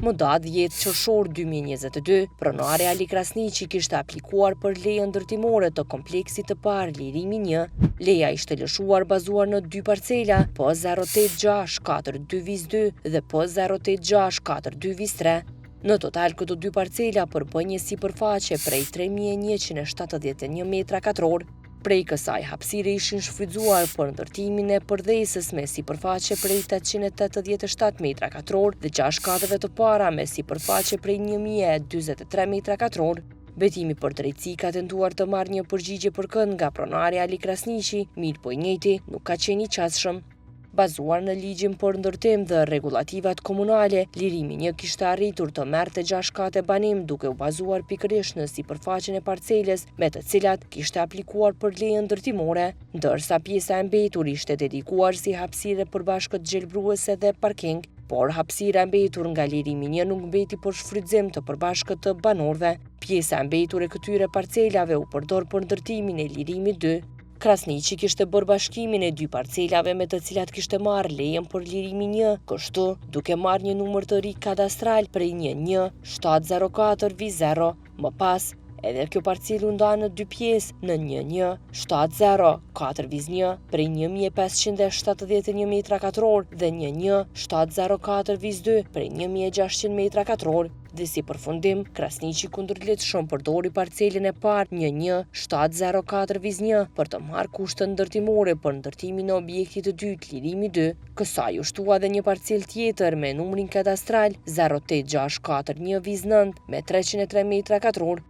Më datë 10 qershor 2022, pronari Ali Krasniqi kishte aplikuar për lejen ndërtimore të kompleksit të parë Lirimi 1. Leja ishte lëshuar bazuar në dy parcela, P 08642 2 dhe P 08642 3. Në total këto dy parcela përbëjnë një sipërfaqe prej 3171 metra katror. Prej kësaj hapësire ishin shfrytëzuar për ndërtimin e përdhesës me sipërfaqe prej 887 metra katror dhe 6 kateve të para me sipërfaqe prej 1043 metra katror. Betimi për Drejtësi ka tentuar të marrë një përgjigje për këtë nga pronari Ali Krasniqi, mirëpo i njëjti nuk ka qenë i qasshëm. Bazuar në ligjin për ndërtim dhe rregullativat komunale, Lirimi 1 kishte arritur të merrte 6 kate banim duke u bazuar pikërisht në sipërfaqen e parcelës me të cilat kishte aplikuar për lejen ndërtimore, ndërsa pjesa e mbetur ishte dedikuar si hapësirë e përbashkët gjelbëruese dhe parking, por hapësira e mbetur nga Lirimi 1 nuk mbeti për shfrytëzim të përbashkët të banorëve. Pjesa e mbetur e këtyre parcelave u përdor për ndërtimin e Lirimit 2. Krasniqi kishte bërë bashkimin e dy parcelave me të cilat kishte marrë lejen për Lirimin 1, kështu duke marrë një numër të ri kadastral prej 11704 vi 0. Më pas, edhe kjo parcelë u nda në dy pjesë, në 1170 4 vi 1 prej 1571 metra katror dhe 11704 vi 2 prej 1600 metra katror. Dhe si përfundim, Krasniqi kundërligjshëm përdori parcelën e parë 11704 vi 1 për të marrë kushtet ndërtimore për ndërtimin e objektit të dytë Lirimi 2. Kësaj u shtua edhe një parcelë tjetër me numrin kadastral 08641 vi 9 me 303 metra katror.